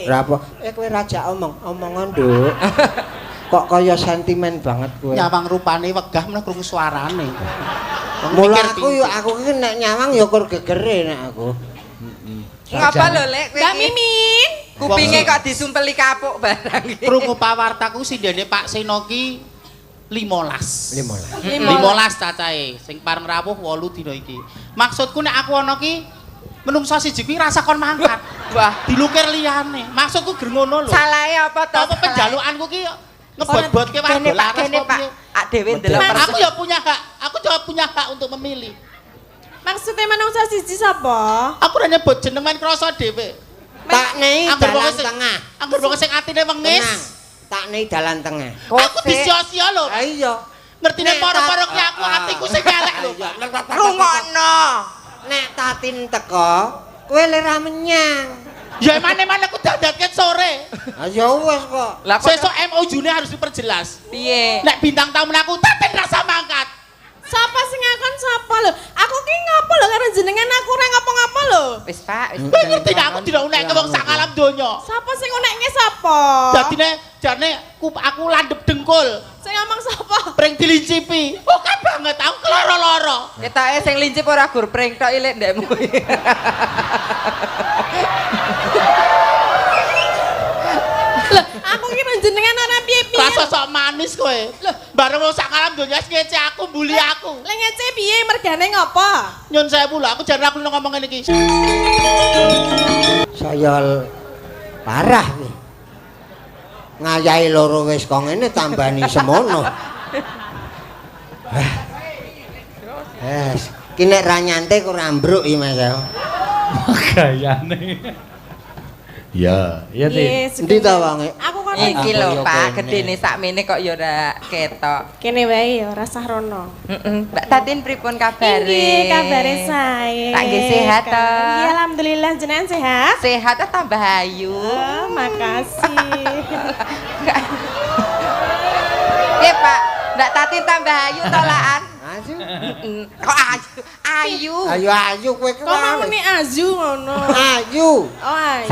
Ora apa? Kowe raja omong, omongan, Nduk. Kok kaya sentimen banget kowe. Nyawang rupane wegah meneh krungu suarane. Mula aku yo aku ki nek nyawang ya kur gegere nek aku. Ngapa lho, Lek? Kowe Mbak iki? Mimin. Kupinge kok disumpeli kapuk barang iki. Krungu pawartaku sindene Pak Seno ki 15. 15. 15 cacahe sing pareng rawuh 8 dina iki. Maksudku nek aku ana ki menungso siji kuwi rasa kon mangkat. Wah, Dilukir liyane. Maksudku ger ngono lho. salahe apa to? Apa penjalukanku ki ngebot-botke warga Kene Pak, laras kene kok Pak. piye? Ak dhewe ndelok Mas- Aku ya punya hak, aku juga punya hak untuk memilih. Maksudnya manungsa siji sapa? Aku ora nyebut jeneng men krasa dhewe. Tak nei Angger wong dalan sing- tengah. Angger wong sing atine wengis, Tenang. Tak nei dalan tengah. aku disia-sia lho. Ha iya. Ngertine Nek para-para ki aku atiku sing elek lho. Iya. Rungokno. Nek Tatin teko, kowe lera menyang. Ya emane-emane aku dandatke sore. Ha ya wis kok. Lah kok Sesuk MOU-ne harus diperjelas. piye? Nek bintang tamu aku Tatin rasa mangkat. Sapa sing ngakon sapa lho? Aku ki ngopo lho karo jenengan aku ora ngopo-ngopo lho. Wis Pak, wis. Kowe ngerti nek aku tidak unekke wong sak alam donya. Sapa sing unekke sapa? Dadine jane aku landhep dengkul, Sing ngomong sapa? pring dilincipi. Oke banget aku keloro-loro. Ketoke sing lincip ora gur pring tok ilek ndekmu. Lho, aku ki karo jenengan ora piye-piye. Rasa sok manis kowe. Bareng wong sak alam donya wis ngece aku, mbuli aku. Lek ngece piye mergane ngopo? Nyun sewu lho, aku jare aku ngomong ngene iki. Saya parah kuwi. Ngayahi loro wis kok ngene tambani semono. Es, ki nek ra nyantai kok ora ambruk iki Mas ya. Gayane. Ya, iya Tin. Endi ta wonge? Aku kon Iki lho Aku ya Pak, kene. gedene sakmene kok ya ora ketok. kene wae ya ora sah rono. Heeh. Mbak Tatin pripun kabare? Inggih, kabare sae. Tak nggih sehat to. Nggih, alhamdulillah jenengan sehat. Sehat ta tambah ayu. Oh, makasih. Nggih Pak, Mbak Tatin tambah ayu to laan? Ayu. Heeh. Kok ayu? Ayu. Ayu ayu kowe ki. Kok mau muni azu ngono? Ayu. Oh, ayu.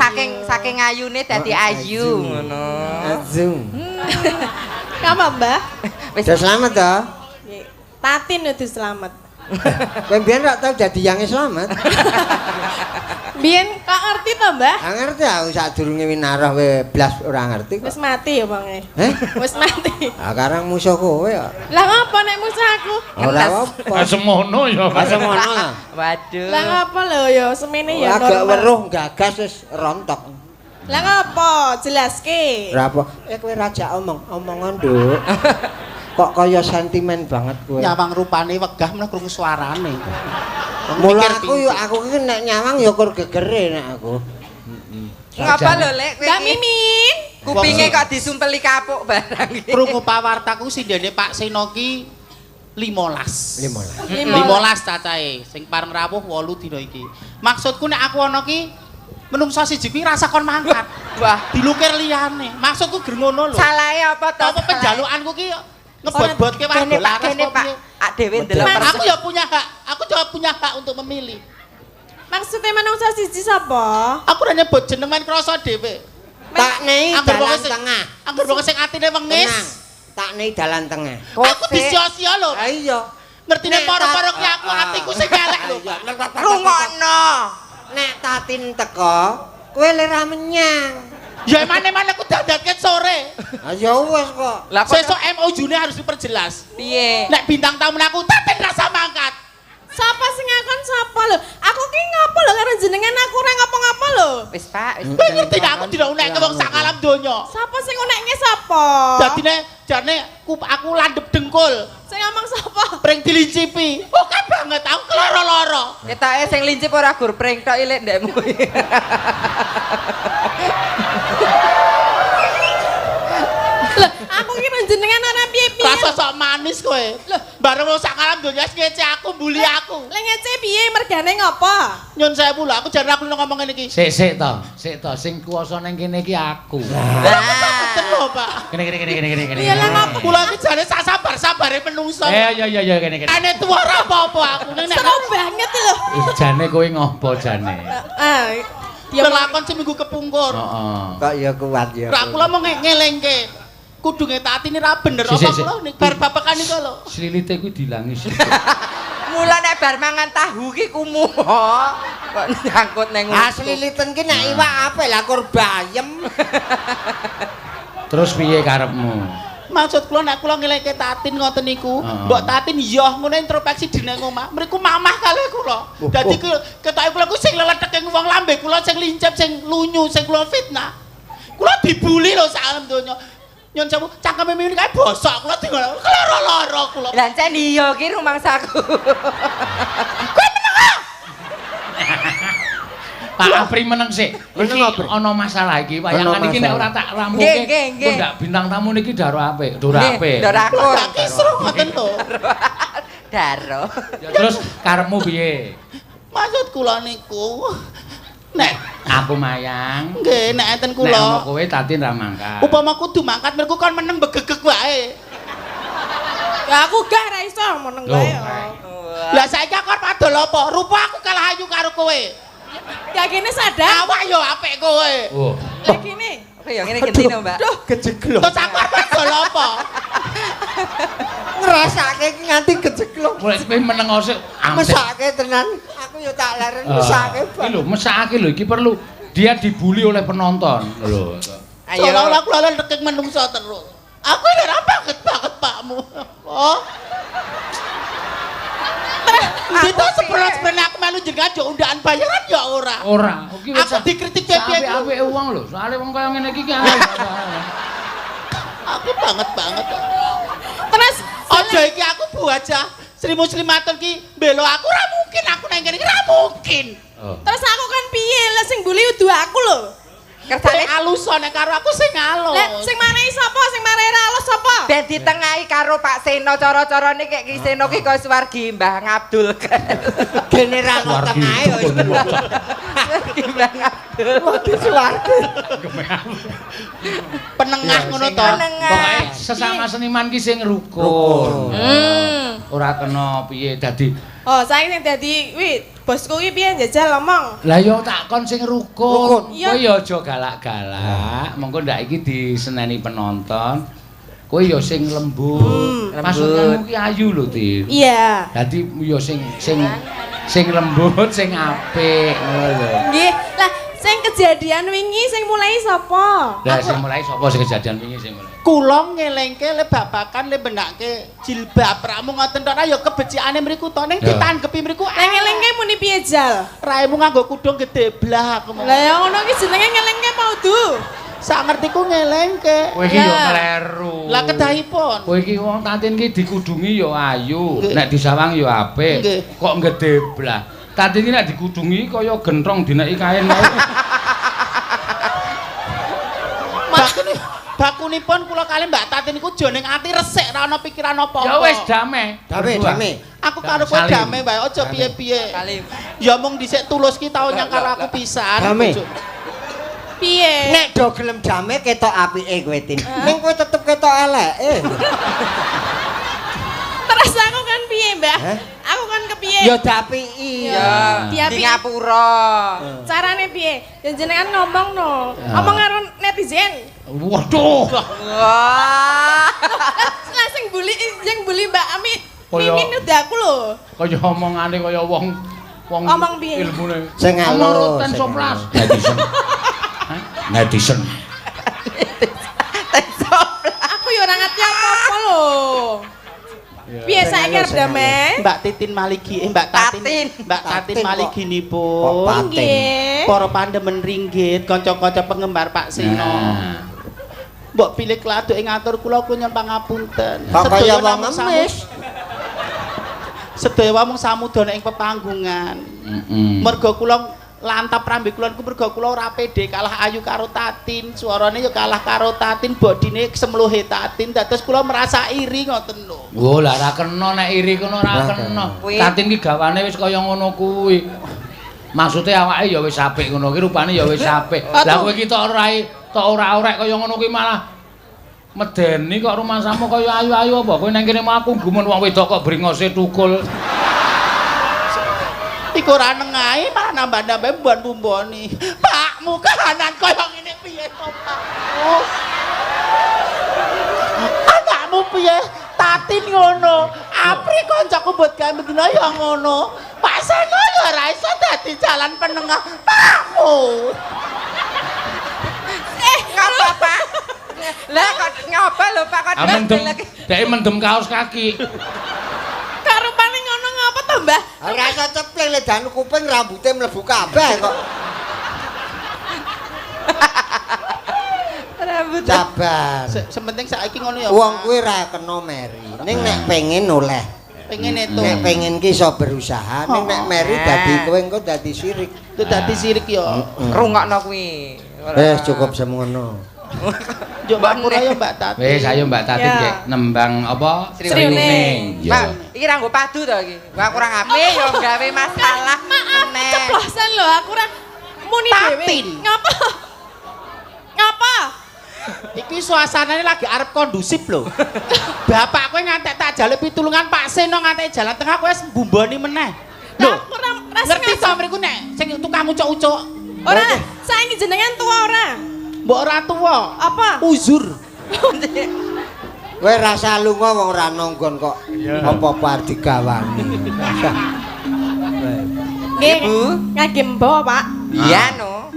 Saking ayune dadi Oh, ayu ayu. ngono. Azu. Kamu, Mbah? Wis Udah selamat to? Nggih. Tatin udah selamat. Kowe mbiyen rak tau dadi yange selamat. Biyen kok ngerti to, Mbah? Ora ngerti aku sadurunge winarah kowe blas ora ngerti kok. Wis mati ya wonge. Heh? Wis mati. Ah karang musuh kowe kok. Lah ngopo nek musuh aku? Ora Ngetes. apa. Ah, semono ya. Ah semono lah. Waduh. Lah ngopo lho ya semene ya Agak normal. weruh gagas wis rontok. Lah ngopo? Jelaske. Ora apa. Kowe raja omong, omongan, Nduk. Kok kaya sentimen banget kowe. Nyawang rupane wegah meneh krungu suarane. Mula Mikir aku yo aku ki nek nyawang ya kur gegere nek aku. Ngapa lho Lek kowe Mbak iki? Mimin. Kupinge kok disumpeli kapuk barang iki. Krungu pawartaku sindene Pak Seno ki 15. 15. 15 cacahe sing pareng rawuh 8 dina iki. Maksudku nek aku ana ki menungso siji kuwi rasa kon mangkat. Wah, Dilukir liyane. Maksudku ger ngono lho. salahe apa to? Apa penjalukanku ki ngebot-botke warga Kene Pak, laras kene kok Pak. piye? Ak dhewe ndelok Mas- Aku ya punya hak, aku juga punya hak untuk memilih. Maksudnya manungsa siji sapa? Aku ora nyebut jeneng men krasa dhewe. Tak nei Angger wong dalan sing- tengah. Angger wong sing atine wengis, Tenang. Tak nei dalan tengah. aku disia-sia lho. Ha iya. Ngertine Nek para-para ki aku atiku sing elek lho. Rungokno. Nek Tatin teko, kowe lera menyang. Ya emane-emane aku dandatke sore. Ha ya wis kok. Lah kok Sesuk MOU-ne harus diperjelas. piye? Nek bintang tamu aku Tatin rasa mangkat. Sapa sing ngakon sapa lho? Aku ki ngopo lho karo jenengan aku ora ngopo-ngopo lho. Wis Pak, wis. Kowe ngerti nek aku tidak unekke wong sak alam donya. Sapa sing unekke sapa? Dadine jane aku landhep dengkul, Sing ngomong sapa? pring dilincipi. Oke banget aku keloro-loro. Ketoke sing lincip ora gur pring tok ilek ndekmu. Lho, aku ki karo jenengan ora piye-piye. Rasa sok manis kowe. Bareng wong sak alam donya wis ngece aku, mbuli aku. Lek ngece piye mergane ngopo? Nyun sewu lho, aku jare aku ngomong ngene iki. Sik sik to, sik to sing kuwasa ning kene iki aku. Boten lho, Pak. Kene kene kene kene kene kene. Iya lah ngopo? Kula iki jare sak sabar-sabare menungso. Eh iya iya iya kene kene. Ane tuwa ora apa-apa aku ning nek Seru banget lho. Ih, jane kowe ngopo jane? Ah, Dia Lelakon seminggu kepungkur. Heeh. Kok ya kuat ya. Ra kula mau ngelengke. Kudunge Tatin ra bener Sik, apa sik, kula ning bar babakan niku lho. Slilite kuwi dilangi sik. Mula nek bar mangan tahu ki kumuh. Kok nyangkut neng Asli liten ki nek iwak apik lah kur bayem. Terus piye karepmu? Maksud kula nek kula ngelengke Tatin ngoten niku, Heeh. mbok Tatin yoh ngono introspeksi dine omah. Mriku mamah kalih kula. Dadi ketoke kula ku sing leletheke wong lambe kula sing lincip, sing lunyu, sing kula fitnah. Kula dibuli lho sak alam donya. Nyun sewu, cangkeme mimin kae bosok kula di ngono. Loro-loro kula. Lah encen iya ki rumangsaku. Kowe meneng ah. Pak Apri meneng sik. Meneng, Iki Apri. ana masalah iki. Wayangan Ana iki nek masalah. ora tak rampungke. Nggih, nggih, nggih. Ndak bintang tamu niki daro apik, dora apik. Ndor aku. Kula gak kisruh ngoten lho. Daro. Ya terus karepmu piye? Maksud kula niku nek Aku mayang. nggih nek enten Nek ana kula kowe Tatin ra mangkat. upama kudu mangkat mergo kon meneng begegeg wae. Ya aku gak ra iso meneng Loh. wae. Lah saiki aku arep adol apa? Rupa aku kalah ayu karo kowe. Ya kene sadar. Awak yo apik kowe. Oh. Lah kene. Oke ya ngene gentino, Mbak. Duh, kejeglok. Terus aku arep adol apa? Ngrasake iki nganti kejeglok. Mulai kowe meneng sik. Mesake tenan. Aku yo tak leren mesake. Iki lho, mesake lho iki perlu dia dibully oleh penonton. Lho. Ayo. Seolah-olah aku lalen rekek menungso terus. Aku ini ora banget banget pakmu. Oh. Itu sebenarnya aku melu jenengan yo undakan bayaran ya ora. Ora, iki wis Aku dikritik piye-piye. Apik-apike wong lho, soalé wong kaya ngene iki ki. Aku banget banget. Terus Aja iki aku bu aja. Sri Muslimatun ki mbelo aku ora mungkin aku nang kene iki ora mungkin. Oh. terus aku kan piye? Lah sing bully udu aku lho. Kersane Kowe alus nek karo aku sing alus. Lah sing marai sapa? Sing marai ra alus sapa? ben ditengahi karo Pak Seno cara-carane kek Ki Seno ki kaya swargi Mbah Ngabdul. Gene ra ono Swargi. tengahe yo wis. Swargi Mbah Ngabdul. Waduh swargi. Penengah ngono to. Penengah. Pokoke sesama seniman ki sing rukun. Ora kena piye dadi. Oh, saiki sing dadi wi bosku ki piye njajal ngomong. Lah yo tak kon sing rukun. Rukun. Kowe yo aja galak-galak. Mengko ndak iki diseneni penonton. Kowe yo sing lembut. Maksudmu ki ayu lho, Tin. Iya. Dadi yo sing sing sing lembut, sing apik ngono lho. Nggih. Lah sing kejadian wingi sing mulai sapa? Lah sing mulai sapa sing kejadian wingi sing mulai? Kula ngelengke le babakan le benake jilbab ramu ngoten tok ya kebecikane mriku to ning Ya. ditanggepi mriku Lah ngelengke muni piye jal? Raimu nganggo kudung gede blah aku mau. Lah ya ngono ki jenenge ngelengke apa udu? Sak ngertiku ngelengke. Kowe iki yo Lah. kleru. Lah kedahipun. Kowe iki wong Tatin ki dikudungi yo ayu, Nggih. nek disawang yo apik. Nggih. Kok ngedeblah. Tatin ki nek dikudungi kaya gentrong dineki kain kae. Bakunipun kula kali Mbak Tatin niku jo ning ati resik ra ono pikiran apa-apa. Ya wis damai. Dame Berdua. dame. Aku karo kowe Salim. damai wae aja piye-piye. Salim. Ya mung dhisik tulus ki tau nyang karo aku pisan. Damai. Bojo. Piye? Nek do gelem dame ketok apike kowe Tin. Ning kowe tetep ketok eleke. Terus aku kan piye, Mbah? Hah? Aku kan kepiye? Ya dapiki. Ya, Diapi. di ngapura. Carane piye? Ya jenengan ngomong no. Omong karo netizen. Waduh. Wah. Lah sing bully sing bully Mbak Ami Kaya- Mimin udah aku lho. Kaya omongane kaya wong wong Omong piye? ilmune. Sing halus, Omong roten sing soplas. Netizen. Hah? Netizen. Aku ya ora ngerti apa-apa lho. Piye saiki arep damai? Mbak Titin Maligi, Mbak Tatin, Tatin. Mbak Tatin Tatin kok. Maliginipun. Kok paten. Nggih. Para pandemen ringgit, kanca-kanca penggemar Pak Seno. Nah. Mbok pilih kladuk ing ngatur kula nyuwun pangapunten. Kok kaya Sedaya wong namung samu- ngemis. Sedaya mung samudana ing pepanggungan. Heeh. Mergo kula lantap rambe kula niku mergo kula ora pede kalah ayu karo Tatin, suarane ya kalah karo Tatin, bodine semluhe Tatin, dados kula merasa iri ngoten lho. Oh, lah ora kena nek iri kono ora Ora kena. Kuwi- Tatin ki gawane wis kaya ngono kuwi. Maksude awake ya wis apik ngono ki rupane ya wis apik. Lah kowe iki tok ora tok ora-orek kaya ngono kuwi malah medeni kok rumangsamu kaya ayu-ayu apa kowe nang kene mau aku gumun wong wedok kok bringose tukul. Iku ora nengahi malah nambah-nambah mbon-bumboni. Pakmu kahanan kaya ngene piye to, Pak? Anakmu piye? Tatin ngono. Apri kancaku mbot gawe bendina ya ngono. Pak Seno ya ora iso dadi jalan penengah. Pakmu. Ngapa, Pak? Lah kok ngapa lho, Pak? Kok mendem. Dhek mendem kaos kaki. Kok rupane ngono ngapa to, Mbah? Ora iso cepling le danu kuping rambute mlebu kabeh kok. Rambut. Sabar. Sementing saiki ngono ya. Wong kuwi ora kena meri. Ning nek pengen oleh. Pengen itu. Nek pengen ki iso berusaha, ning nek meri dadi kowe engko dadi sirik. Itu dadi sirik ya. Rungokno kuwi. Wis cukup semono. Yo Mbak Pura ya Mbak Tati. Wis ayo Mbak Tati nggih nembang apa? Sriuning. Mbak, iki ra nggo padu to iki. Wah kurang apik yo gawe masalah. Maaf, keceplosan lho aku ora muni dhewe. Ngapa? Ngapa? Iki suasanane lagi arep kondusif lho. Bapak kowe ngantek tak jaluk pitulungan Pak Seno ngantek jalan tengah kowe wis mbumboni meneh. Lho, ngerti to mriku nek sing tukang ucuk-ucuk. Ora, saiki jenengan tuwa ora? Mbok ora tuwa. Apa? Uzur. Kowe rasa lunga wong ora nonggon kok. Apa-apa arep digawani. Nggih, Bu. Ngagem mbo, Pak. Iya no.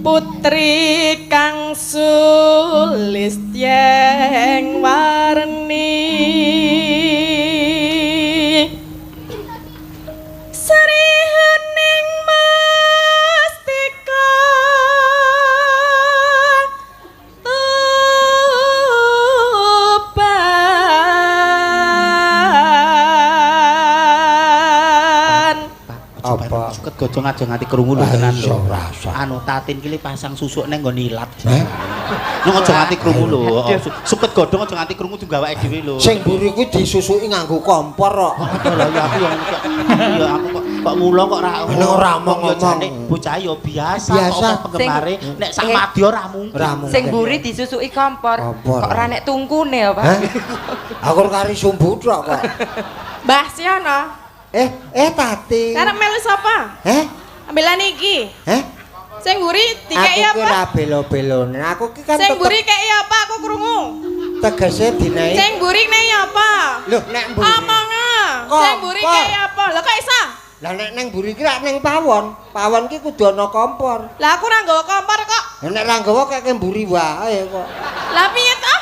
Putri kang sulistyeng warni Sri Hening Mastika Tuban. Apa? Suket gojong aja nganti krungu lho tenan lho. Anu Tatin ki pasang susuk nang nggon ilat. Nang aja nganti krungu lho. Suket godhong aja nganti krungu tunggawake dhewe lho. Sing mburi kuwi disusuki nganggo kompor kok. Lha ya aku ya aku kok mula kok ora omong-omong. Bocah ya biasa kok penggemare nek sak madya ora mungkin. Sing mburi disusuki kompor. Kok ora nek tungkune ya, Pak. Aku kari sumbu tok kok. Mbah Siono. Tati. Karep melu sapa? Ambilan iki. Sing mburi dikeki apa? Aku ki ora belo-belone. Aku ki kan sing mburi keki apa aku krungu. Tegese dinae. Sing mburi nek apa? Lho nek mburi. Omonga. Sing mburi keki apa? Lho kok iso? Lah nek nang mburi ki rak ning pawon. Pawon ki kudu ana kompor. Lah aku ora nggawa kompor kok. Lah nek ora nggawa keke mburi wae kok. Lah piye to?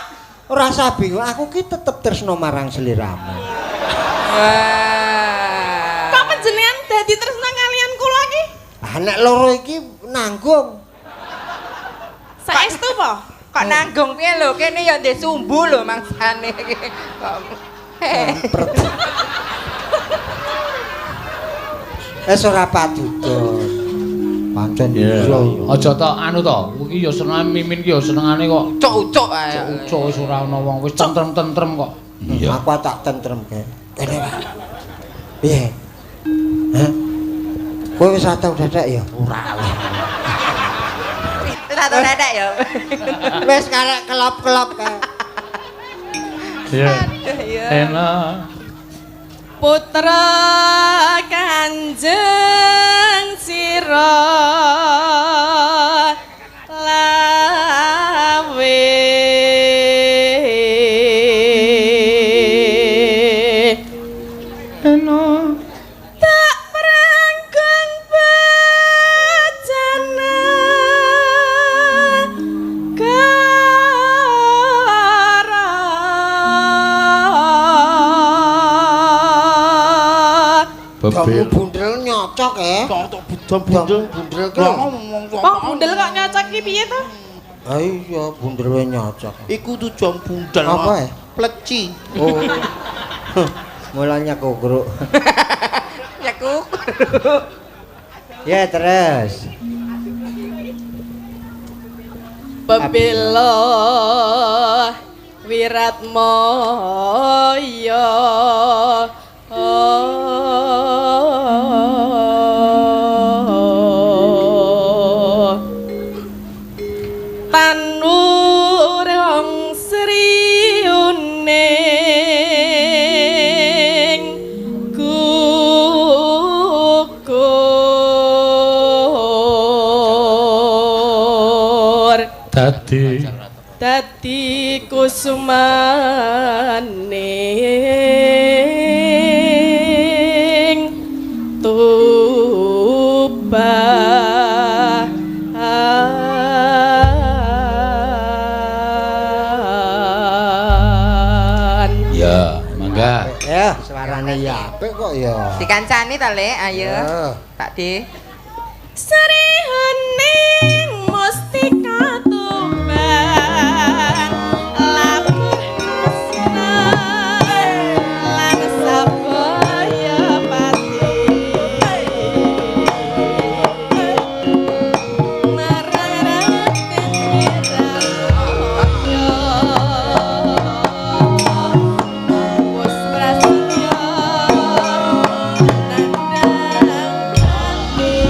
Ora usah bingung, aku ki tetep tresno marang sliramu. Wah. Kok panjenengan dadi tresno kalian kula iki? Ah nek loro iki nanggung. Saestu po? Kok nanggung piye lho? Kene ya ndek sumbu lho mangsane iki. Kok wis ora padudon. Pancen iya. Aja tok anu to, iki ya senengane mimin ki ya senengane kok ucuk-ucuk ae. Ucuk wis ora ana wong wis tentrem-tentrem kok. Iya. Aku tak tentremke. Kene. Piye? Hah? Kowe wis tau dadak ya? Ora. Wis tau dadak ya. Wis karek kelop-kelop kae. Iya. Enak. Putra Kanjeng Sira Lawe Eno tak prangkung bejana gara. Bebel bundel nyocok ya. Cocok bundel bundel ki. Wong bundel kok nyocok ki piye to? Ha iya bundel nyocok. Iku tujuan bundel. Apa ya? Pleci. Oh. Mulanya kukruk. Nyekuk. Ya terus. Pebelo wiratmoyo. Tanurung sriuning gunung. Dadi Dadi kusumaning Tuban. Ya, mangga. Ya, suarane ya apik kok ya. Dikancani ta, Lek? Ayo. Ya. Pak D. Sri Hening Mustika Tuban labuh asna lan sabaya pati marang wiraya wis prasetya nandhang pati.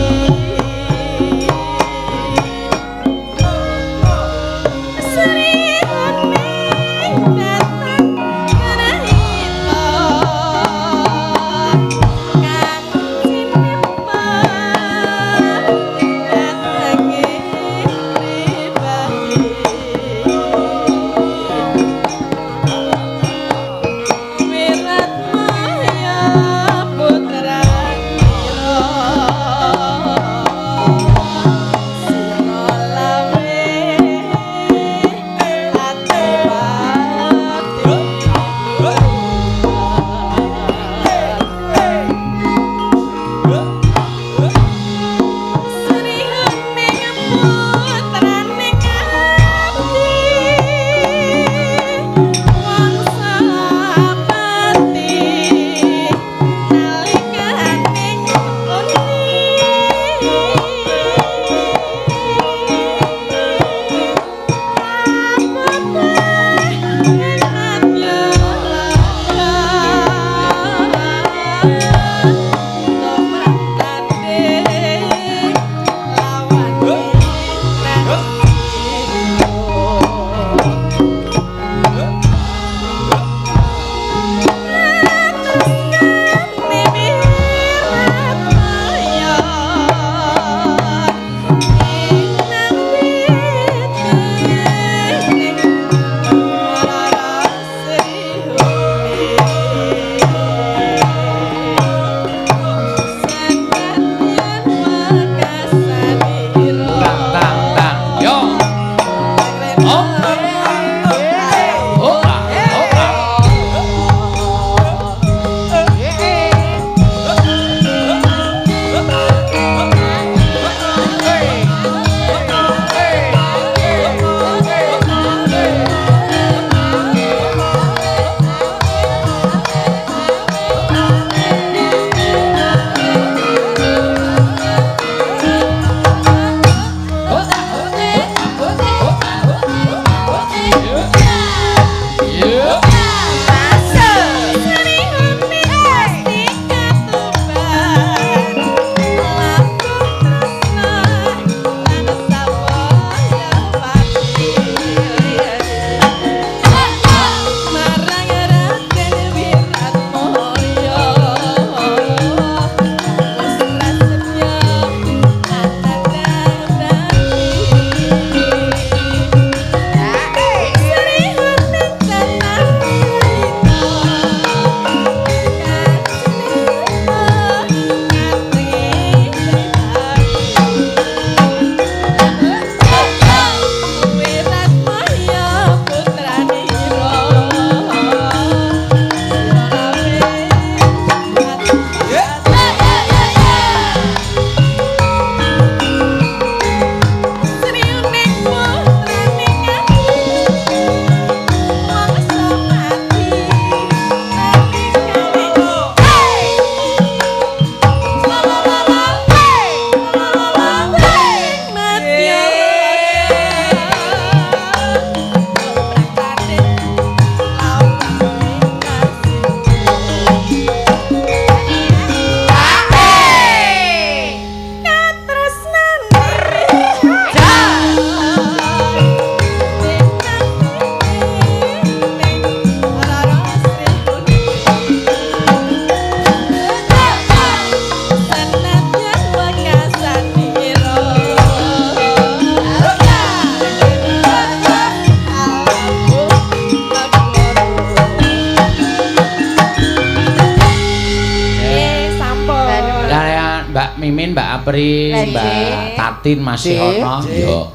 Japri, Mbak Tatin masih ana. Ya.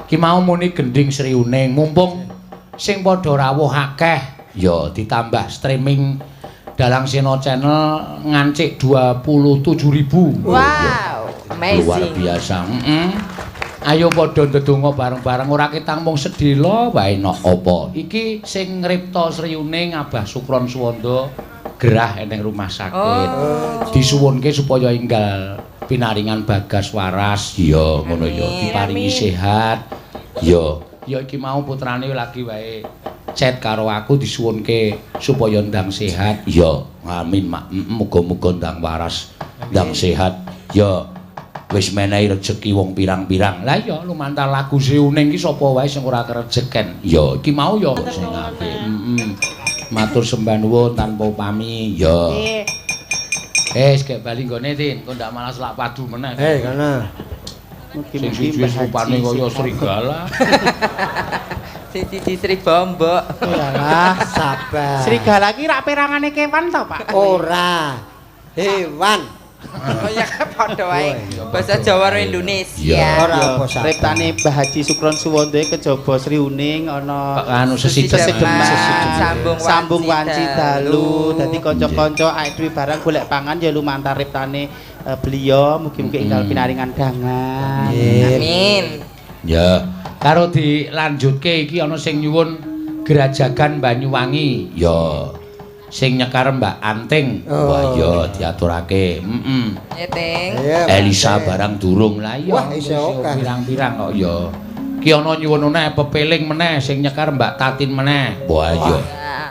Ki mau muni gending Sri Uning, mumpung sing padha rawuh akeh, ya ditambah streaming Dalang Seno Channel ngancik 27.000. Wow, amazing. Luar biasa. Ayo padha ndedonga bareng-bareng, ora ketang mung sedhela wae nok apa. Iki sing ngripta Sri Uning Abah Sukron Suwanda gerah eneng rumah sakit. Oh. Disuwunke supaya enggal pinaringan bagas waras. Ya ngono ya, diparingi sehat. Ya, ya iki mau putrane lagi wae chat karo aku disuwunke supaya ndang sehat. Ya, amin mak. Muga-muga ndang waras, ndang sehat. Ya. Wis menehi rejeki wong pirang-pirang. Lah iya lumantar lagu Sri Uning iki sapa wae sing ora kerejeken. Ya iki mau ya sing apik. Matur sembah nuwun tanpa upami. Ya. Wis gek bali nggone Tin, kok ndak malah selak padu meneh. Kono. Sing siji rupane kaya serigala. Sing siji Sri Bombok. Iyalah, sabar. Serigala iki rak perangane kewan to, Pak? Ora. Hewan. Oh ya padha wae. Basa Jawa karo Indonesia. Ora apa sabar. Riptane Mbah Haji Sukron Suwanda kejaba Sri Uning ana anu sesideman sambung wanci dalu. Dadi kanca-kanca awake dhewe barang golek pangan ya lumantar riptane beliau, mugi-mugi enggal pinaringan dangan. Amin. Ya, karo dilanjutke iki ana sing nyuwun Grajagan Banyuwangi. Ya. Sing nyekar Mbak Anting. Wah ya diaturake. Ya, Ting. Elisa barang durung lah ya. Wah, isih akeh. Pirang-pirang kok ya. Ki ana nyuwun meneh pepeling meneh sing nyekar Mbak Tatin meneh. Wah ya.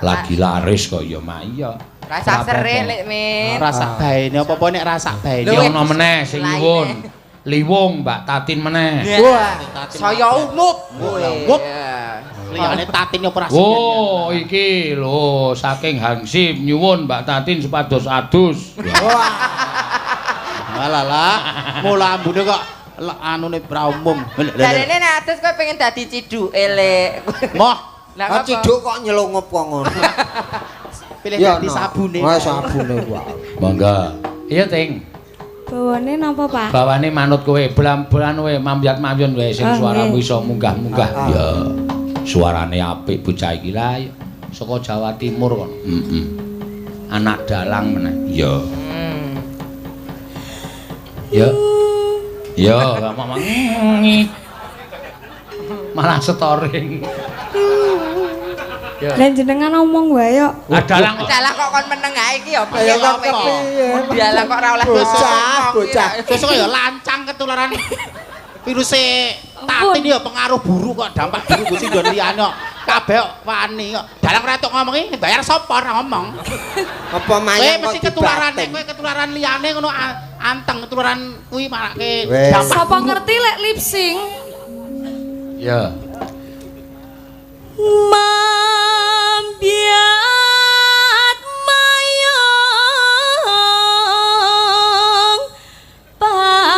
Lagi laris kok ya, Mak. Iya. Rasa serik lek Min. Rasa baene apa-apa nek rasa baene. Ki ana meneh sing nyuwun Liwung Mbak Tatin meneh. Wah, saya umup. Umup. Liyane Tatin operasi. Oh, iki lho saking Hansip nyuwun Mbak Tatin supados adus. Wah. Alalah, mula ambune kok anune pra umum. Jarene nek adus kowe pengen dadi ciduke lek. Moh, lah ciduk kok nyelungup kok ngono. Pilih dadi sabune. Wah, sabune wae. Monggo. Iya, Ting. Bawane napa, Pak? Bawane manut kowe, belan-belan kowe, mambyat-mambyun wae sing suaramu iso munggah-munggah. Ya. Suarane apik bocah iki lah saka Jawa Timur kono. Anak dalang meneh. Ya. Ya. Ya, gak mau malah setoring. Lah jenengan ngomong wae kok. Ah dalang kok. Dalang kok kon meneng ae iki ya piye kok piye. Dalang kok ora oleh bocah-bocah. Sesuk ya lancang ketularan viruse Tatin ya pengaruh buruk kok, dampak buruk sing nggon liyane kok. Kabeh wani kok. Dalang ora tok ngomongi bayar sapa ora ngomong. Apa mayang kok mesti ketularan nek kowe ketularan liyane ngono anteng ketularan kuwi marake dampak. Sapa ngerti lek lip sync? Ya. Mambiat mayang paman.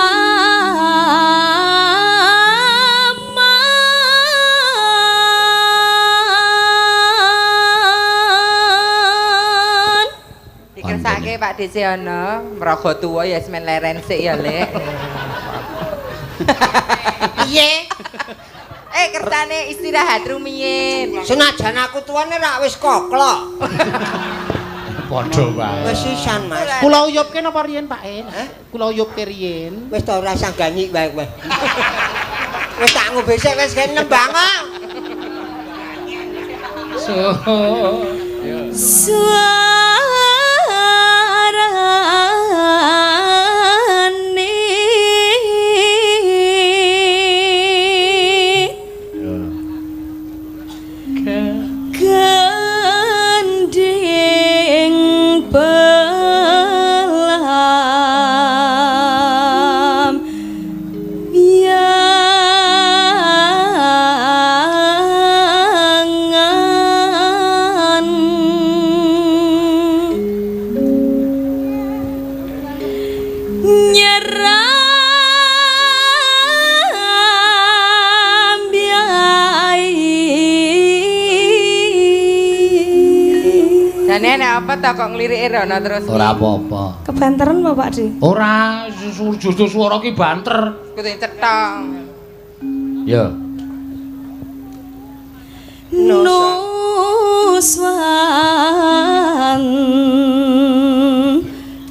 Dikersake Pak DC ana, mraga tuwa ya semen leren sik ya, Lek. Piye? Kersane istirahat rumiyin. Senajan aku tuane rak wis koklok. Padha wae. Wis sisan, Mas. Kula uyupke napa riyen, Pak En? Kula uyupke riyen. Wis ta ora usah ganyik wae kowe. Wis tak ngombe sik wis kene nembang kok. Suarane gending pelam yangan. Jane nek apa ta kok ngliriki rono terus. Ora apa-apa. Kebanteran apa Pak De? Ora, justru swara ki banter. Kudu cethong. Ya. Nuswan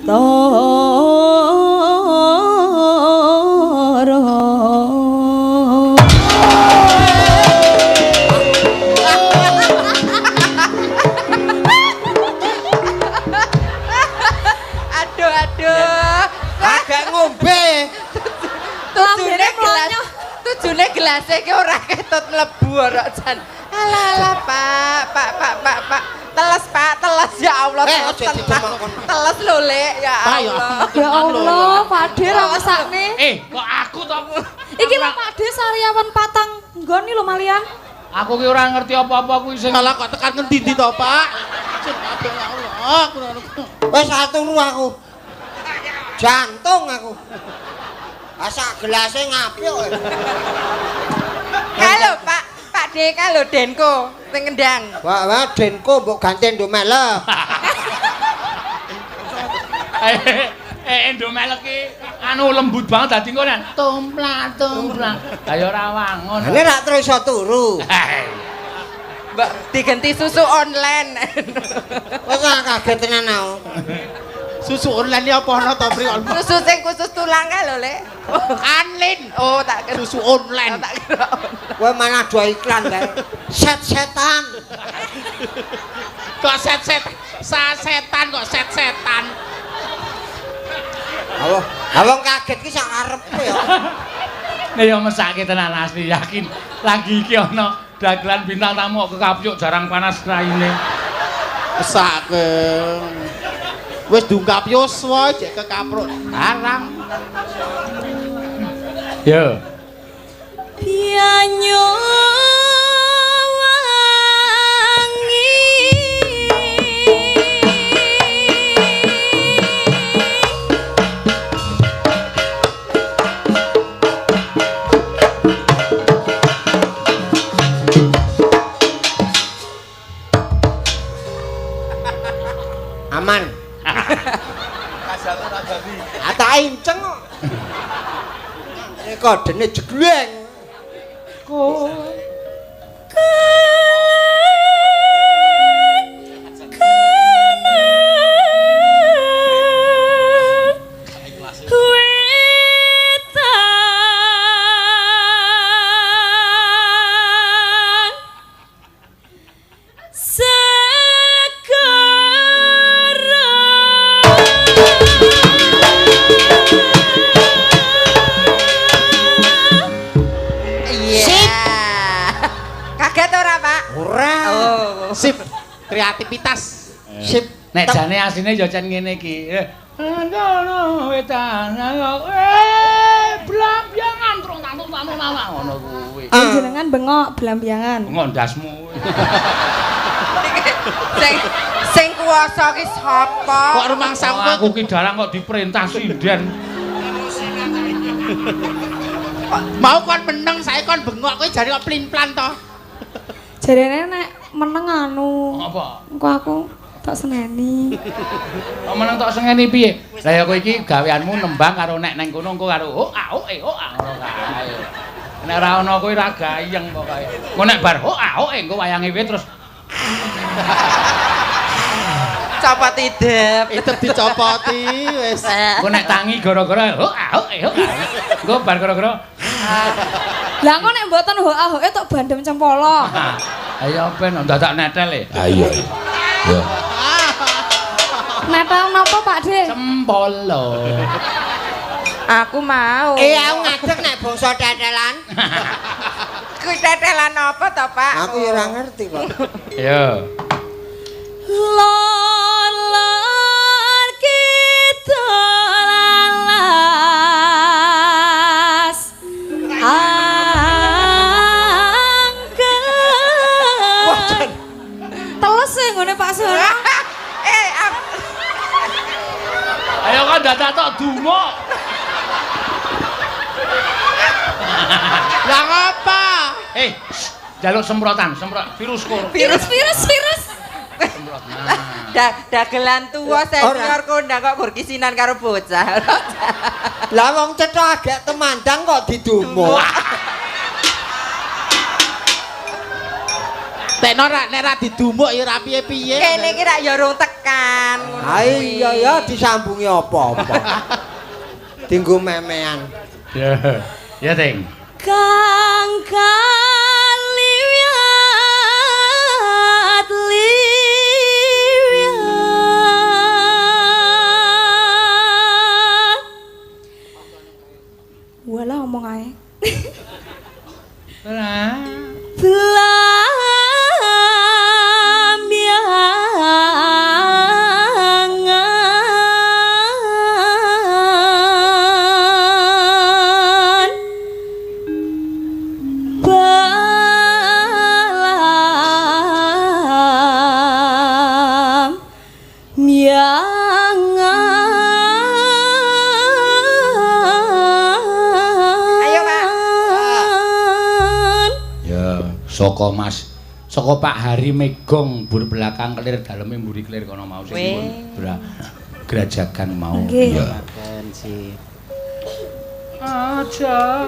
toro. Aduh aduh. Agak ngombe. Tujune gelas. Tujune gelase ki ora ketut mlebu ora jan. Alah alah Pak, Pak Pak Pak Pak. Teles Pak, teles ya Allah. Teles lho Lek, ya Allah. Ya Allah, Pak De ra mesakne. Kok aku to? Iki lho Pak De sariawan patang nggon lho malian. Aku ki ora ngerti apa-apa kuwi sing malah kok tekan ngendi-ndi to, Pak. Ya Allah, aku wis turu aku. Jantung aku. Asa gelase ngapyuk. Halo Pak, Pak De ka lho Denko sing ngendang. Wah, wah Denko mbok ganti Indomelek. Indomelek ki anu lembut banget dadi engko nek tumplak-tumplak. Lah ya ora wangun. Lah nek terus iso turu. Mbak diganti susu online. Wis kaget tenan aku. Susu online iki apa ana to, Pri? Susu sing khusus tulang kae lho, Lek. Anlin. Oh, tak kira susu online. Tak kira. Kowe malah dua iklan kae. Set-setan. Kok set-set sasetan kok set-setan. Allah, wong kaget ki sak karepe ya. Nek ya mesake tenan asli yakin. Lagi iki ana dagelan bintang tamu kok kekapyuk jarang panas raine. Mesake. Wis dungkap yuswa jek kekapruk barang. Yo. Pianyo wangi. Aman. Ata inceng kok. Rekodene jegleng. Kowe Sip, kreativitas. Sip. Nek jane asline ya jan ngene iki. Ngono wetan blambangan trong tantung tantung ngono kuwi. Jenengan bengok blambangan. Bengok ndasmu. Sing sing kuwasa ki sapa? Kok rumangsamu aku ki dalang kok diperintah sinden. Mau kon meneng saiki kon bengok kowe jare kok plin-plan to. Jarene nek meneng anu. Apa? Engko aku tok seneni. Kok meneng tok seneni piye? Lah ya kowe iki gaweanmu nembang karo nek neng kono engko karo oh a oh e oh a ngono kae. Nek ora ana kowe ora gayeng pokoke. Engko nek bar oh a oh e engko wayange piye terus copot idep. Idep dicopoti wis. Engko nek tangi gara-gara oh a oh e oh a. Engko bar gara-gara Lah engko nek mboten ho a ho e tok bandem cempolo. Ayo ben dadak netel e. Ha iya. Ya. Netel napa Pak De? Cempolo. Aku mau. Aku ngadeg nek bangsa tetelan. Kuwi tetelan apa to, Pak? Aku ya ora ngerti kok. Iya. Lor lor kita lalas. Angker. Teles e nggone Pak Suhono. Ayo kan dadak tok dumuk. Lah ngapa? Jaluk semprotan, semprot virus corona. Virus, virus, virus. Semprot. Nah. Dagelan tuwa senior kondang kok gur kisinan karo bocah. Lah wong cetha agek temandang kok didumuk. Tekno ra nek ra didumuk ya ora piye-piye. Kene iki rak ya urung tekan ngono. Ha iya ya disambungi apa-apa. Dinggo memean. Ya. Ya, Ting. Kang kaliwat liwat. Walah omong ae. Lah. Blamyangan Blamyangan. Ayo, Pak. Ya, saka Mas, saka Pak Hari Megong bur belakang kelir daleme mburi kelir kono mau sing Weh. Grajagan mau. Nggih. Ya. Aja.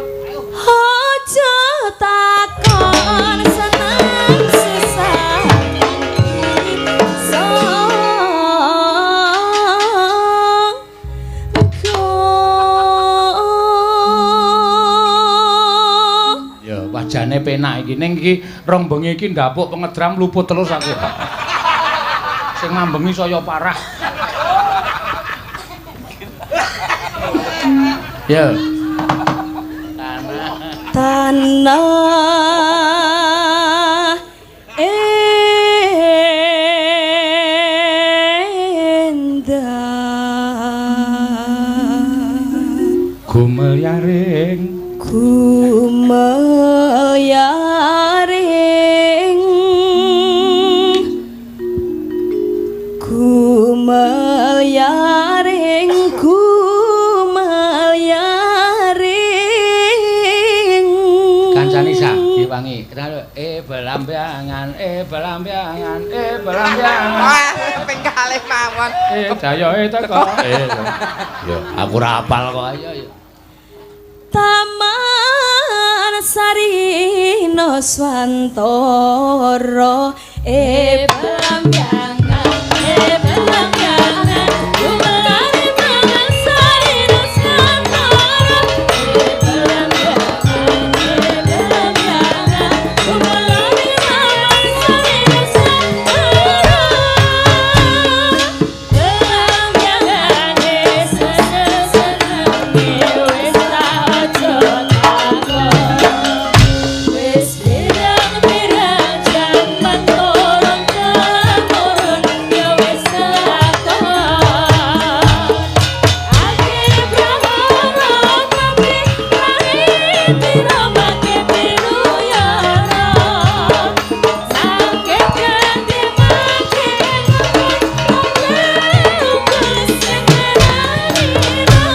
Aja takon seneng susah song Ya, wajane penak iki. Ning iki rong bengi iki ndapuk pengedram luput terus aku. Sing mambengi saya parah. Ya. Tanah endah Gumelyaring gumelyaring gumelyaring gumelyaring kancane sa diwangi. Belambangan, belambangan, belambangan. Wah, ping kalih mawon. Dayoe teko. Ya, aku ora hafal kok. Ayo ya. Taman Sari Nuswantara belambangan belambangan gumelare Taman Sari Nuswantara belambangan belambangan gumelare Taman Sari Nuswantara belambangane seneng-senenge wis ta aja takon. Wis pirang-pirang jaman turun temurun ya wis kelakon. Ake prahara tapi lahir make biru yara. Sangke ganti make ngukun sing ngeranira.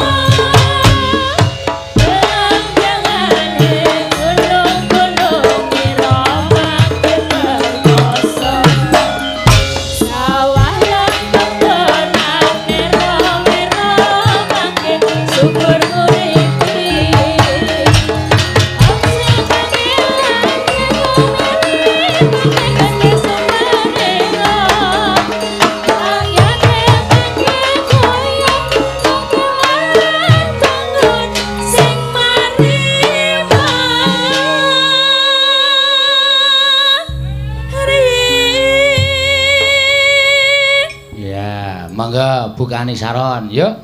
Belambyangane gunung-gunung ira make perkoso. Sawah lan kebonane rame-rame mangke syukur nguripi. Ya, monggo bukani saron, yuk.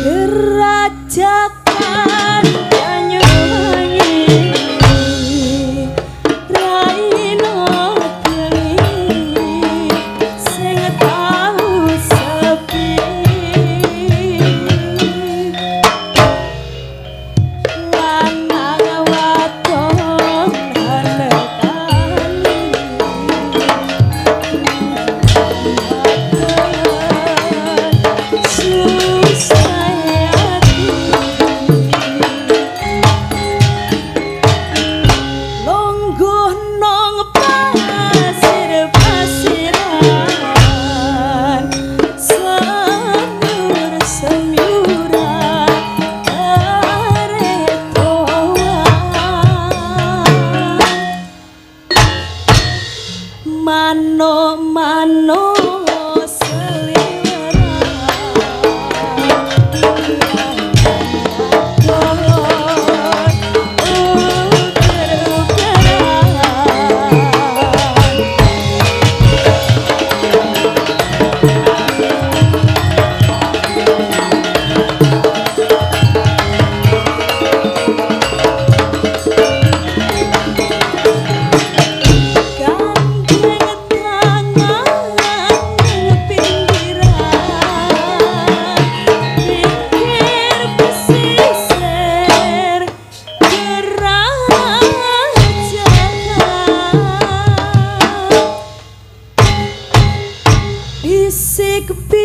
Ger Mano-mano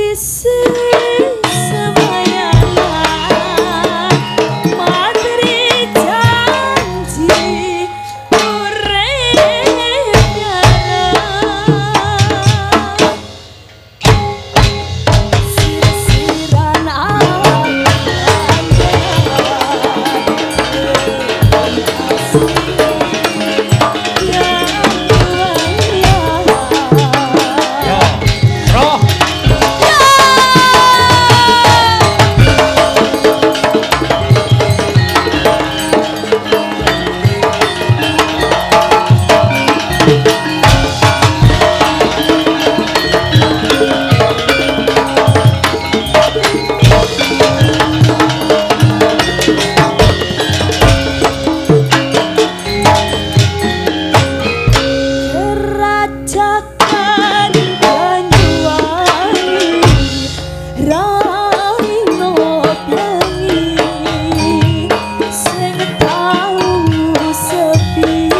bisik-bisik semayanan materi janji urip bareng sir-siran awan Yo. Roh. Kerajakan Banyuwangi Raino Piangi sing tau sepi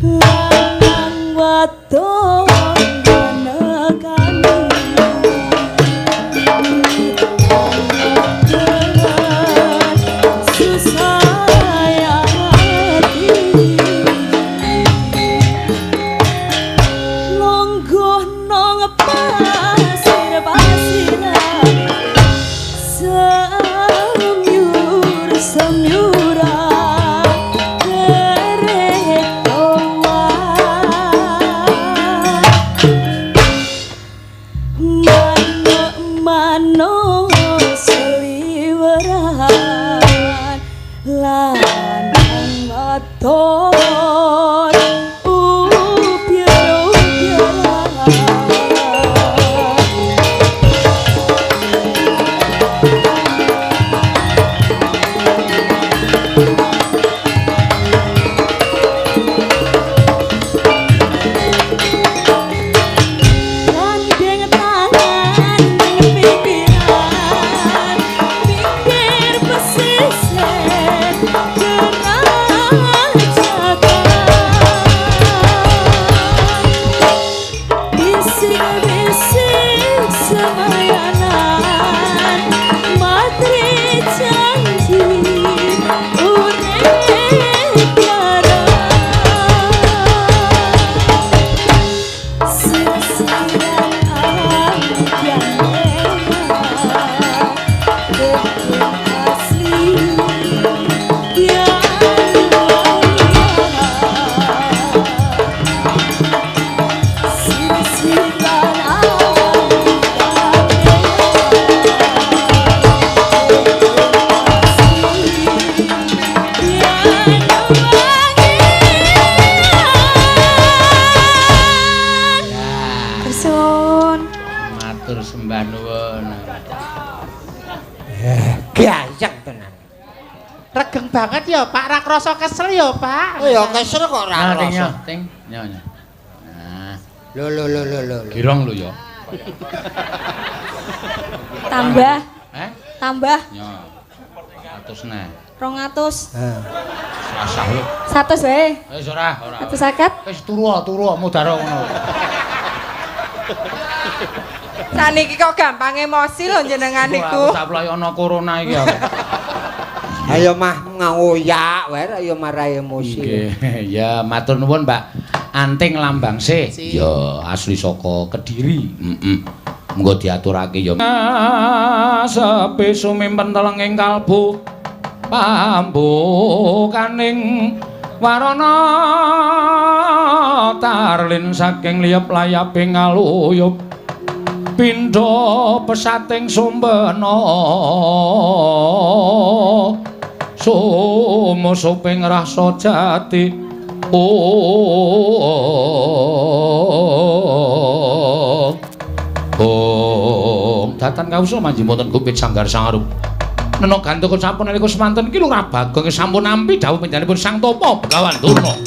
lanang wadon nekani susah hati longgoh nang pasir-pasiran semyur semyuran keretoan mano-mano seliweran lanang wadon upyar-upyaran. Gandeng tangan ning pinggiran, pinggir pesisir kerajakan. Bisik-bisik semayanan, materi janji urip bareng. Sir-siran awan yang asli yang sir-siran awan yang Ya. Tersun. Matur sembah nuwun. Gayeng tenan. Regeng banget ya, Pak. Ra krasa kesel ya, Pak. Oh ya kesel kok ora Nah, ting krasa. yo, ting. Nyo nyo. Nah, Lho lho lho lho lho. girong lho ya. Tambah, Eh? tambah Nyo. 100 neh. 200. Heeh. Rasah lho. 100 wae. Wis ora, ora. 150. Wis turu turu mudara ngono. Saniki kok gampang emosi lho jenengan niku. Aku tak ploy ana corona iki aku. Ayo mah ngoyak wae ayo marai emosi. Nggih, ya matur nuwun Mbak Anting Lambang C. Si. Ya asli saka Kediri. Heeh. Monggo diaturake ya. Sepi sumimpen telenging kalbu pambukaning Warana tarlin saking liyep layaping ngaluyup pindha pesating sumbena sumusuping rasa jati. Oh, datan kawula manjing wonten gumpit sanggar sangarup. Nena gantaka sampun nalika semanten iki Lurah Bagong sampun nampi dawuh panjenenganipun Sang Tapa Begawan Durna.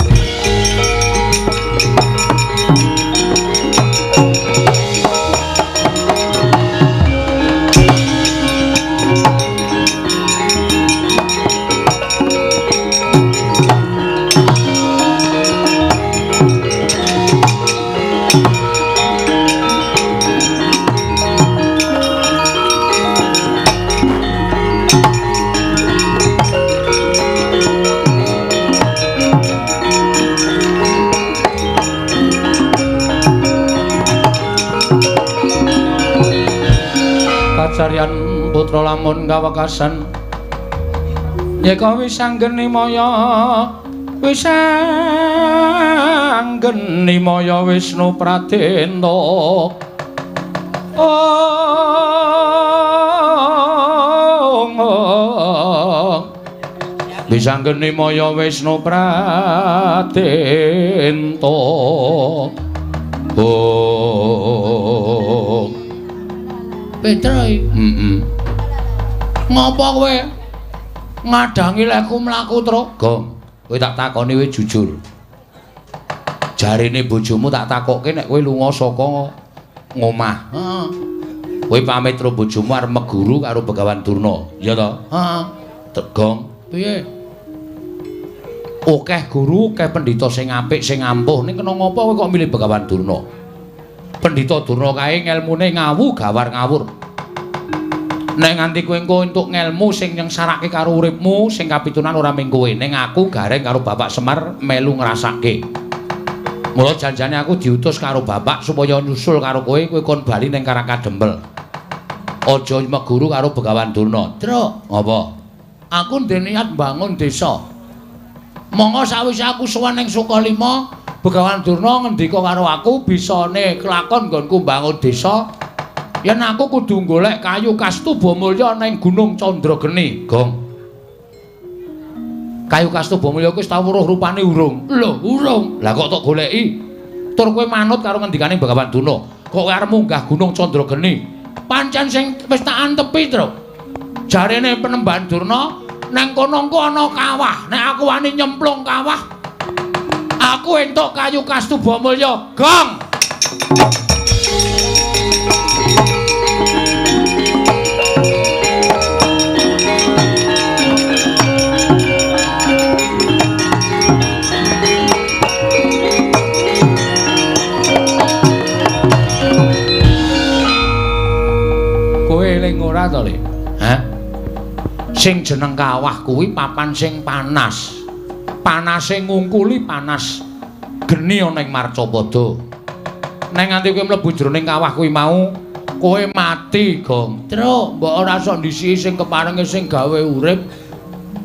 Kacarian putra lamun kawekasan yeka wis anggeni maya wis anggeni maya Wisnu Pradenta. Oh, wis anggeni maya Wisnu Pradenta. Oh, Petro, heeh. Ngopo kowe ngadangi lekku mlaku, Truk? Gong, kowe tak takoni kowe jujur. Jarine bojomu tak takokke nek kowe lunga saka ngomah. Heeh. Kowe pamit karo bojomu arep meguru karo Begawan Durna, iya to? Heeh. Gong, piye? Akeh guru, akeh pendhita sing apik, sing ampuh, ning kena ngopo kowe kok milih Begawan Durna? Pendhita Durna kae ngelmune ngawu gawar ngawur. Nek nganti kowe engko entuk ngelmu sing nyengsarake karo uripmu, sing kapitunan ora mung kowe, ning aku gareng karo Bapak Semar melu ngrasake. Mula janjane aku diutus karo Bapak supaya nyusul karo kowe, kowe kon bali ning Karangkadempel. Aja meguru karo Begawan Durna. Truk, apa? Aku ndek niat mbangun desa. Monggo sawise aku sowan ning Sukalima, Begawan Durna ngendika karo aku bisane kelakon nggonku mbangun desa yen aku kudu golek kayu kastuba mulya ning Gunung Candrageni. Gong. Kayu kastuba mulya kuwi wis tau weruh rupane urung? Lho, urung. Lah kok tok goleki? Tur kowe manut karo ngendikane Begawan Durna. Kok kowe arep munggah Gunung Candrageni? Pancen sing wis tak antepi, Truk. Jarene Penemban Durna nang kono engko ana kawah. Nek aku wani nyemplung kawah, aku entuk kayu kastuba mulya. Gong. Kowe eling ora to, Le? Hah? Sing jeneng kawah kuwi papan sing panas. Panase ngungkuli panas geni ana ing Marcapada. Nek nganti kowe mlebu jroning kawah kuwi mau, kowe mati, Gong. Truk, mbok ora sok ndisiki sing keparenge sing gawe urip.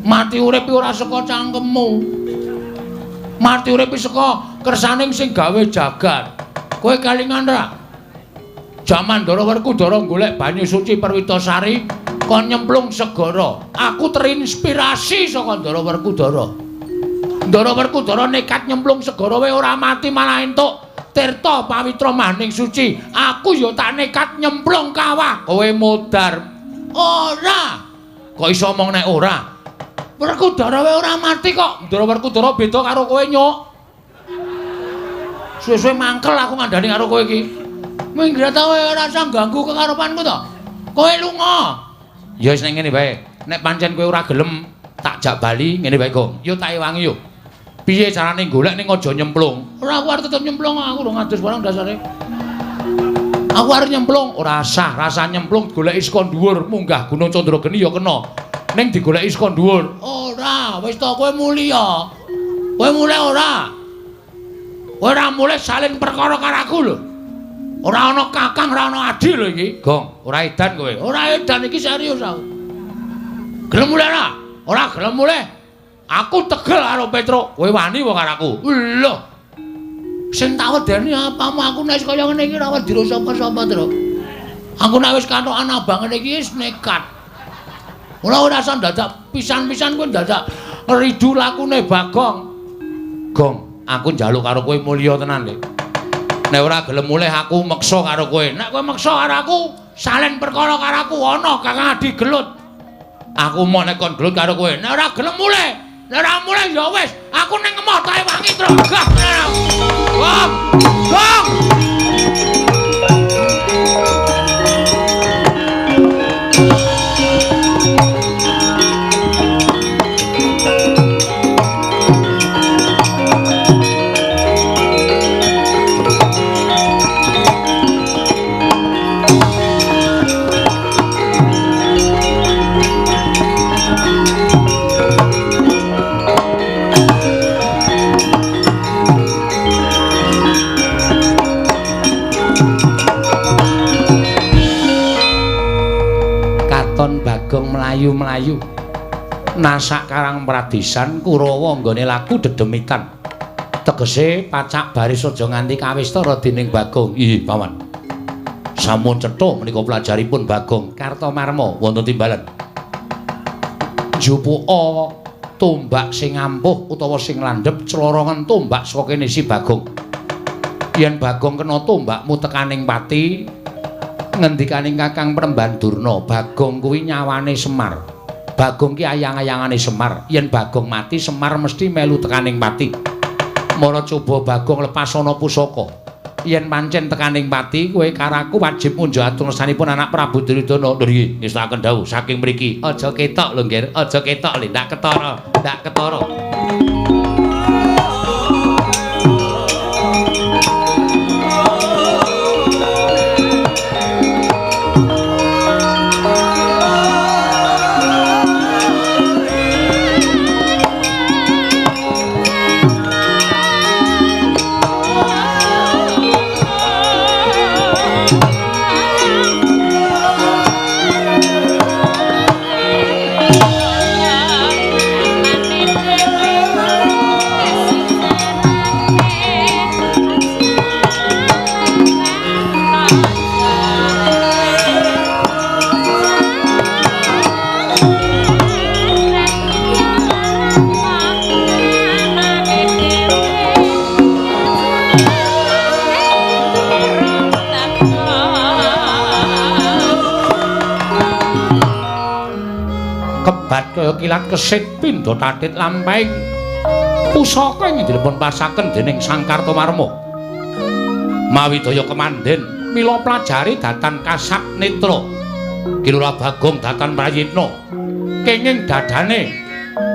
Mati urip iki ora saka cangkemmu. Mati urip iki saka kersaning sing gawe jagat. Kowe kelingan ra? Jaman Ndara Werkudara golek banyu suci Perwitasari kon nyemplung segara. Aku terinspirasi saka Ndara Werkudara. Ndara Werkudara nekat nyemplung segara wae ora mati malah entuk tirta pawitra maning suci. Aku ya tak nekat nyemplung kawah. Kowe modar. Ora. Kok iso omong nek ora? Werkudara wae ora mati kok. Ndara Werkudara beda karo kowe, Nyuk. Suwe-suwe mangkel aku ngandani karo kowe iki. Minggir ta kowe ora usah ganggu kekarepanku to. Kowe lunga. Ya wis nek ngene wae. Nek pancen kowe ora gelem tak jak bali ngene wae, Gong. Yo tak ewangi yo. Piye carane golek ning aja nyemplung? Ora, aku arep tetep nyemplung, aku urung ngadus barang dasare. Aku arep nyemplung, ora sah, rasa nyemplung goleki saka dhuwur, munggah Gunung Candrageni ya kena. Ning digoleki saka dhuwur. Ora, wis to kowe mulya. Kowe mulih ora? Kowe ora mulih salin perkara karo aku lho. Ora ana kakang, ora ana adhi lho iki. Gong, ora edan kowe. Ora edan iki serius aku. Gelem mulih ora? Ora gelem mulih. Aku tegel karo Petruk. Kowe wani wae karo aku. Lho. Sing tak wedeni apamu aku nek kaya ngene iki ora wedi sapa-sapa, Truk. Aku nek wis katokan abang ngene iki wis nekat. Ora ora usah dadak pisan-pisan kowe dadak ridu lakune Bagong. Gong, aku njaluk karo kowe mulya tenan, Dik. Nek ora gelem mulih aku meksa karo kowe. Nek kowe meksa karo aku, salen perkara karo aku ana Kakang Adi gelut. Aku mau nek kon gelut karo kowe. Nek ora gelem mulih, nek ora mulih ya wis, aku ning emoh tae wangi, Truk. Gah. Gong. Gong. Bagong mlayu-mlayu nasak karang pradisan Kurawa nggone laku dedemitan tegese pacak baris aja nganti kawistara dening Bagong. Ih paman, sampun cetha menika pelajaripun Bagong Kartomarma wonten timbalan njupuka tombak sing ampuh utawa sing landhep clorongen tombak saka kene si Bagong. Yen Bagong kena tombakmu tekaning pati, ngendikaning Kakang Premban Durna, Bagong kuwi nyawane Semar. Bagong ki ayang-ayangane Semar. Yen Bagong mati, Semar mesti melu tekaning pati. Mara coba Bagong lepas ana pusaka. Yen pancen tekaning pati, kowe karo aku wajib munjuk atursanipun anak Prabu Duryudana. Lho nggih, ngestakaken dawuh saking mriki. Aja ketok lho, Nggir. Aja ketok lho, ndak ketara, ndak ketara. Kebat kaya kilat kesit pindha tatit lampahing pusaka ing dipun pasaken dening Sang Kartomarma. Mawi daya kemandhen mila plajari datan kasat netra. Ki Lurah Bagong datan prayitna kenging dadane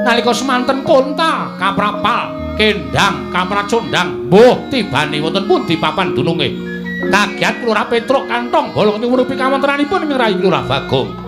nalika semanten konta kaprapal kendang kapracondang mbuh tibane wonten pundi papan dununge. Kagiat Lurah Petruk kantong bolong nyuwun pikawontenanipun ing rayi Lurah Bagong.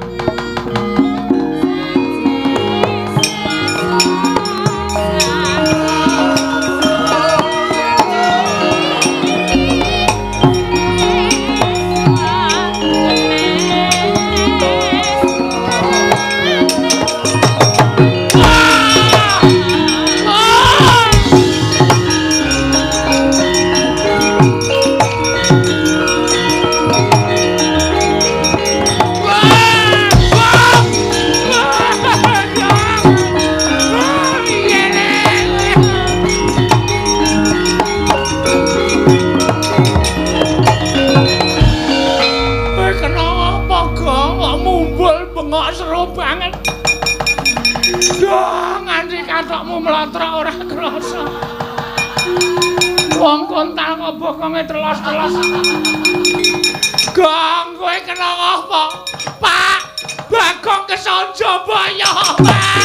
Wong kontal kok bokonge telos-telos. Gong, kowe kena apa? Pak, Bagong kesonjobaya, Pak.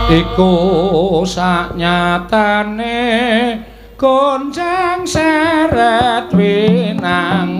Iku saknyatane goncang seret winangun.